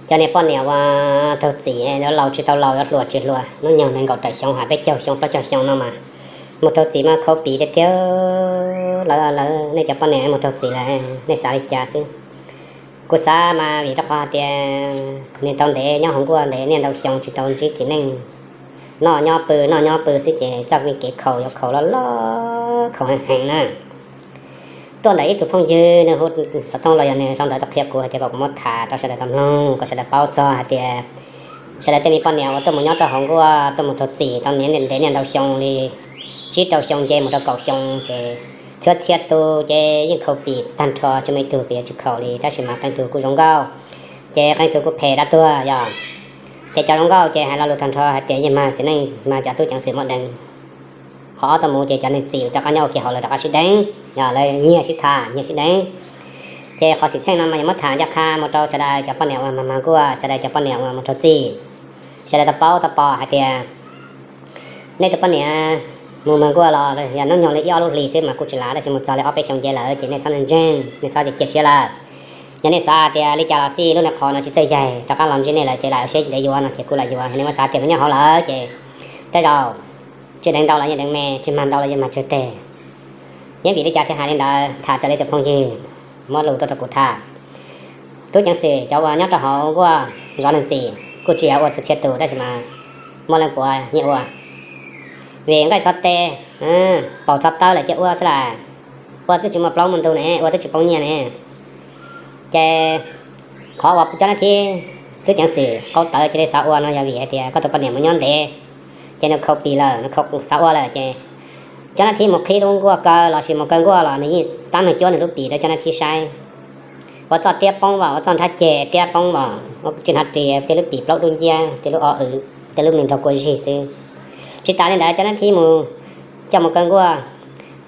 Cov niag poj niam uas raug txim, laus tsis tau laus, yuav hluas tsis hluas, hnub nyoog nees nkaum tawm xyoo, hais peb caug xyoo plaub caug xyoo no mas mus raug txim mas khau pim tiag tiag. Lawv, lawv, nej cov poj niam mus raug txim lawm nej xav li cas xwb? Kuv xav mas vim rau qhov hais tias nws tau ntev nyob hauv nkuaj ntev niaj ntau xyoo tsis tau ntsib txiv neej, noj nyob pw noj nyob pw xwb ces txoj me kev khaus yuav khaus loj loj, khaus heev heev na. Tuaj ntawm ib tug phooj ywg nws hu xov tooj los yog nws sau ntawv tuaj qhia kuv hais tias kom kuv muab tham rau sawv daws tau mloog, kom sawv daws paub txog hais tias sawv daws tej me poj niam uas tuaj mus nyob rau hauv nkuaj tuaj mus raug txim tau ntev ntev niaj ntau xyoo li tsib rau xyoo nce mus rau kaum xyoo ces txhua txhia tus ces yeej khau pim tag nrho, tsis muaj ib tug yuav tsis khau li, tab sis mas qee tug kuj zoo nkauj, ces qee tug kuj phem dab tuag yog. Ces cov zoo nkauj ces hais lo lus tag nrho hais tias yeej mag txiv neej, mag cov tub ceev xwm muab deev. Qhov ob tuaj mus ces cov neeg txim rov qab nyob ua ke hauv lawv rov qab sib deev, yog lawv nyiag sib tham nyiag sib deev. Ces qhov xwm txheej no mas yuav muab tham ncaj qha mus rau sawv daws cov poj niam uas mag mag nkuaj, sawv daws cov poj niam uas mus raug txim, sawv daws tau paub tau pom hais tias nej tus poj niam mus mag nkuaj los yog hnub nyoog li ib ob lub hlis xwb mas kuj tsis lav, tab sis mus txog li ob peb xyoo nce lawm ces nej txhob ntseeg, nej txhob cia siab lawm. Yog nej xav tias li cas los xij lub niag qhov no tsis txawj yaig rov qab los ntsib nej lawm ces lam ua siab ntev yuav no ces kuj lam yuav, yog nej muab xav tias mus nyob hauv lawm ces tej zaum tsis deev ntau los yeej deev me, tsis mag ntau los yeej mag tsawg teg. Yeej vim li cas thiaj hais li ntawd, tham raws li tus phooj ywg muab lus tuaj rau kuv tham. Tub ceev xwm cov uas nyob rau hauv nkuaj zov neeg txim kuj tsis yog ua txhua txhia tus, tab sis mas muaj leej puav yeej ua. Vim nqaij txog tes, paus txog taw lawm ces ua xwb las, ua twb tsis muaj plaub muaj ntug ne, ua twb tsis poob nyiaj ne. Ces qhov uas cov nab thib, tub ceev xwm qau tawv cia li xav ua no yog vim hais tias koj tus poj niam mus nyob ntev, ces nws khau pim lawm, nws khau xav ua lawm ces cov nab thib mus qhib lub nkuaj kaw los sis mus kaw nkuaj los nws yeej tab meeg cuab nws lub pim rau cov nab thib saib. Ua txoj tiab poob os, ua txoj nrhab ceg tiab poob os, tsis hnov ris, tej lub pim plaub dub nciab, tej lub o w, tej lub me nrog kua zig xwb. Tsis tas li ntawd cov nab thib mus, coj mus kaw nkuaj,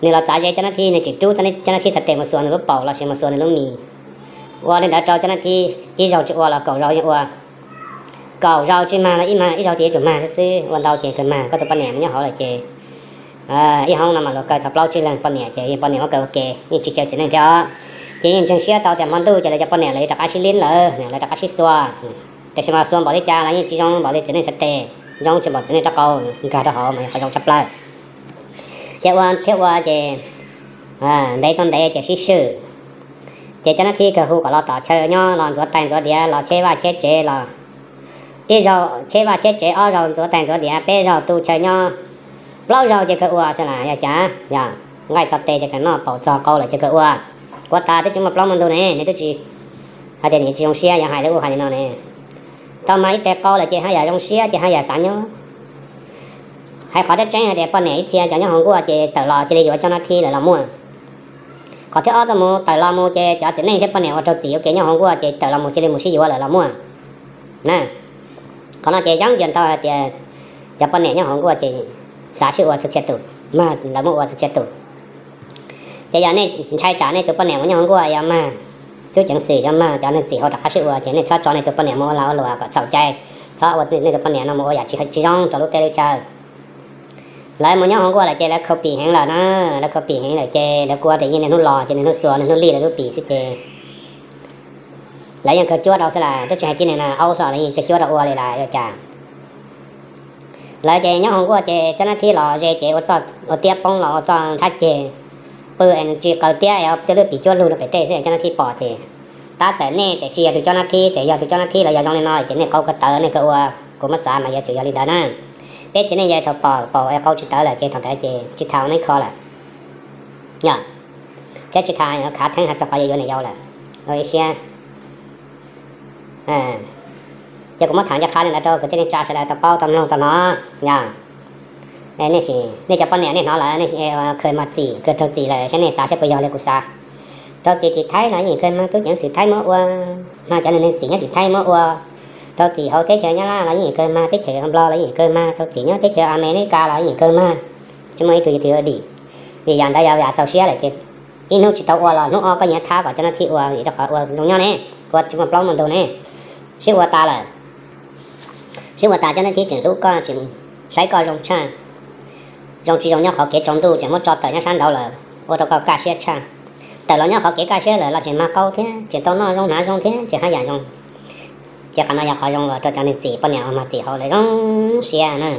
nws los txav ze cov nab thib, nws tseem rub cov nab thib txhais tes mus xuas nws lub paum los sis mus xuas nws lub mis. Ua li ntawd rau cov nab thib ib zaug tsis ua los kaum zaus yeej ua. Kaum zaus tsis mag los ib mag, ib zaug ces yuav tsum mag xwb xwb, ua ntau ces kawg mag. Koj tus poj niam mus nyob hauv lawm ces ib hoob no mas luag kaw txog plaub tsib leeg poj niam ces yeej poj niam muab kaw ua ke, yeej tsis xyaw txiv neej thiab os. Ces yeej ntseeg siab tau tias hmo ntuj ces lawv cov poj niam lawv yuav rov qab sib lib lawm, lawv rov qab sib xua. Tiam sis mas xua npaum li cas los yeej tsis zoo npaum li txiv neej txhais tes, zoo tsis npaum txiv neej rab qau, nkag rau hauv mas yog qhov zoo tshaj plaws. Ces ua thiab ua ces ntev tau ntev ces sib swm. Ces cov nab thib kawg hu kom los tom chaw nyob los ntxuav tais ntxuav diav los cheb vaj cheb tsev los, ib zaug cheb vaj cheb tsev, ob zaug ntxuav tais ntxuav diav, peb zaug tu chaw nyob, plaub zaug ces kawg ua xwb las yog cas? Yog nqaij txog tes ces kawg noj, paum txog qau lawm ces kawg ua. Ua tas twb tsis muaj plaub muaj ntug ne, nws twb tsis hais tias nws tsis zoo siab, yog hais li ua hais li no ne. Tau mag ib teg qau lawm ces haj yam zoo siab ces haj yam xav nyob. Hais qhov tseeb tseeb hais tias poj niam ib txhia cov nyob hauv nkuaj ces tawm los cia li yuav cov nab thib lawm los muaj. Qhov thib ob tuaj mus tawm los mus ces cov txiv neej thiab poj niam uas raug txim ua ke nyob hauv nkuaj ces tawm los mus cia li mus sib yuav lawm los muaj na. Qhov no ces yeej ntau hais tias cov poj niam nyob hauv nkuaj ces xav sib ua txhua txhia tus, mag lawv muab ua txhua txhia tus. Ces yog nej ntshai tsam nej tus poj niam mus nyob hauv nkuaj yog mag, tub ceev xwm yog mag, cov neeg txim hauv rov qab sib ua ces nej txhob tso nej tus poj niam mus ua lag ua luam kom txhaum cai, txhob ua nej tus poj niam no mus ua yam tsis zoo rau lub teb lub chaw. Lawv mus nyob hauv nkuaj lawm ces lawv khau pim heev lawm na, lawv khau pim heev lawm ces lawv kuj tias yeej niaj hnub los ces niaj hnub xuas niaj hnub lij lawv lub pim xwb ces lawv yeej kawg cuab rau xwb las, twb tsis hais tib neeg na, aub xwb los lawv yeej kawg cuab rau ua li las yog cas. Lawv ces nyob hauv nkuaj ces cov nab thib los ze ces ua tiab poob los ua txoj nrhab ceg pw es nws tsis qaws tiab es tej lub pim cuab lug rau pem tej xwb, cov nab thib pom ces tab txawm nej txawm tsis yog tus cov nab thib, txawm yog tus cov nab thib los yog zoo li no ces nej qau kawg tawv nej kawg ua, kuv muab xav mas yuav tsum yog li ntawd na. Peb txiv neej yog thaum pom paum es qau tsis tawv lawm ces thaum ntawd ces tsis tham ua neeb kho lawm, yog, thiab tsis tham khav theeb hais txog qhov yuav yuav niam yau lawm. Ua ib siab ces kuv muab tham ncaj qha li ntawd rau kwv tij neej tsa sawv daws tau paub tau mloog tau hnov, yog. Nej cov poj niam nej hnov lawm, nej khaws mag txim, khaws raug txim lawm saib nej xav saib puas yog li kuv xav. Raug txim tim Thaib los yeej khaws mag tub ceev xwm Thaib muab ua, mag cov neeg txim nyob tim Thaib muab ua. Raug txim hauv teb chaws Nyab Laj los yeej khaws mag, teb chaws Nplog los yeej khaws mag, raug txim nyob teb chaws Amelikas los yeej khaws mag. Tsis muaj ib tug yuav twg ua dim, vim yam ntawd yog yam txaus siab lawm ces ib hnub tsis tau ua los hnub ob koj yeej thab kom cov nab thib ua, vim rau qhov ua zoo nyob ne, ua tsis muaj plaub muaj ntug ne. Sib ua tas lawm, sib ua tas cov nab thib tseem hlub koj, tseem saib koj zoo tshaj. Zoo tsis zoo nyob qhov kev tsaus ntuj tseem muab tso tawm nyob sab nraud lawm, ua rau koj kaj siab tshaj. Tawm los nyob qhov kev kaj siab lawm los tseem mag qau thiab, tseem tau noj zoo hnav zoo thiab, tseem haj yam zoo. Ces qhov no yog qhov zoo los rau cov neeg txim poj niam uas mag txim hauv lawv zoo siab na.